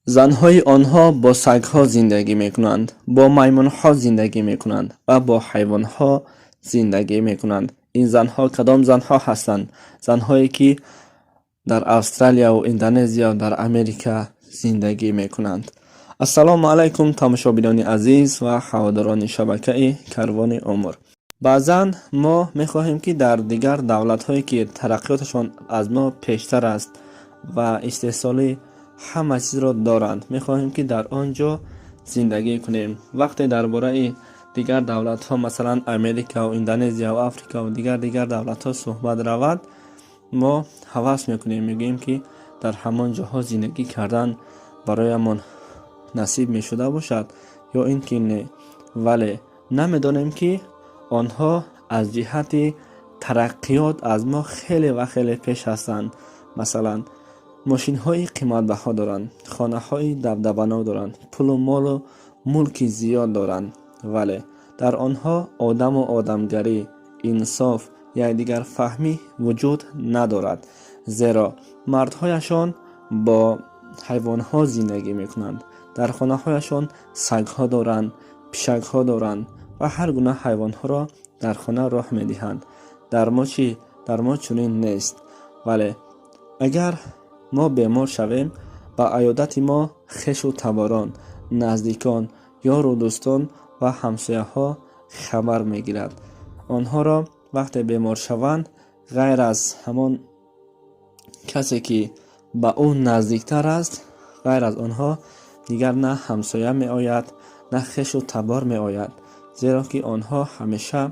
Занҳои онҳо бо сагҳо зиндагӣ мекунанд, бо маймунҳо зиндагӣ мекунанд ва бо ҳайвонҳо зиндагӣ мекунанд. Ин занҳо кадом занҳо ҳастанд? Занҳое, ки дар Австралияву Индонезия, дар Америка зиндагӣ мекунанд. Ассалому алайкум, тамошобинони азиз ва ҳаводорони шабакаи Карвони Умр. Баъзан мо мехоҳем, ки дар дигар давлатҳое, ки тараққиёташон аз мо пештар аст ва истеҳсоли ҳама чизро доранд, мехоҳем, ки дар он ҷо зиндагӣ кунем. Вақте дар бораи дигар давлатҳо, масалан, Америкаву Индонезияву Африкаву дигар давлатҳо суҳбат равад, мо ҳавас мекунем, мегӯем, ки дар ҳамон ҷоҳо зиндагӣ кардан бароямон насиб мешуда бошад ё ин ки не. Вале намедонем, ки онҳо аз ҷиҳати тараққиёт аз мо хеле ва хеле пеш ҳастанд. Масалан, мошинҳои қиматбаҳо доранд, хонаҳои дабдабанок доранд, пулу молу мулки зиёд доранд, вале дар онҳо одаму одамгарӣ, инсоф, якдигарфаҳмӣ вуҷуд надорад, зеро мардҳояшон бо ҳайвонҳо зиндагӣ мекунанд. Дар хонаҳояшон сагҳо доранд, пишакҳо доранд ва ҳар гуна ҳайвонҳоро дар хона роҳ медиҳанд. Дар мо чӣ? Дар мо чунин нест. Вале агар мо бемор шавем, ба аёдати мо хешу таборон, наздикон, ёру дӯстон ва ҳамсояҳо хабар мегирад. Онҳоро вақте бемор шаванд, ғайр аз ҳамон касе, ки ба ӯ наздиктар аст, ғайр аз онҳо дигар на ҳамсоя меояд, на хешу табор меояд, зеро ки онҳо ҳамеша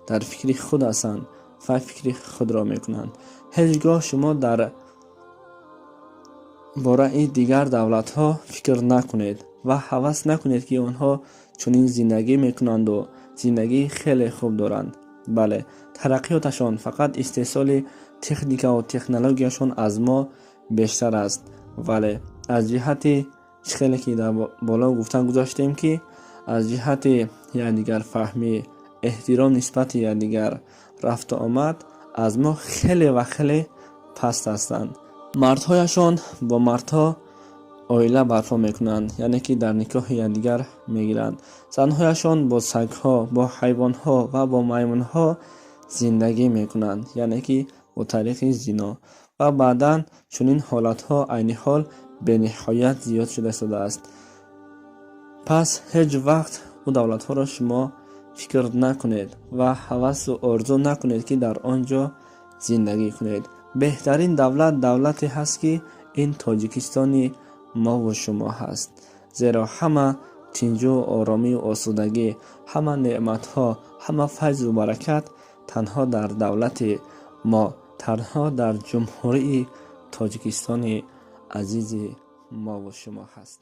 дар фикри худ ҳастанд ва фикри худро мекунанд. Ҳеҷ гоҳ шумо дар бораи дигар давлатҳо фикр накунед ва ҳавас накунед, ки онҳо чунин зиндагӣ мекунанду зиндагии хеле хуб доранд. Бале, тараққиёташон фақат истеҳсоли техникаву технологияшон аз мо бештар аст, вале аз ҷиҳати чӣ хеле ки дар боло гуфтан гузаштем, ки аз ҷиҳати якдигарфаҳмӣ, эҳтиром нисбати якдигар, рафту омад аз мо хеле ва хеле паст ҳастанд. Мардҳояшон бо мардҳо оила барпо мекунанд, яъне ки дар никоҳи якдигар мегиранд. Занҳояшон бо сагҳо, бо ҳайвонҳо ва бо маймунҳо зиндагӣ мекунанд, яъне ки бо тариқи зино. Ва баъдан чунин ҳолатҳо айни ҳол бениҳоят зиёд шуда истодааст. Пас ҳеҷ вақт ӯ давлатҳоро шумо фикр накунед ва ҳавасу орзу накунед, ки дар он ҷо зиндагӣ кунед. Беҳтарин давлат давлате ҳаст, ки ин Тоҷикистони мову шумо ҳаст, зеро ҳама тинҷу оромию осудагӣ, ҳама неъматҳо, ҳама файзу баракат танҳо дар давлати мо, танҳо дар Ҷумҳурии Тоҷикистони азизи мову шумо ҳаст.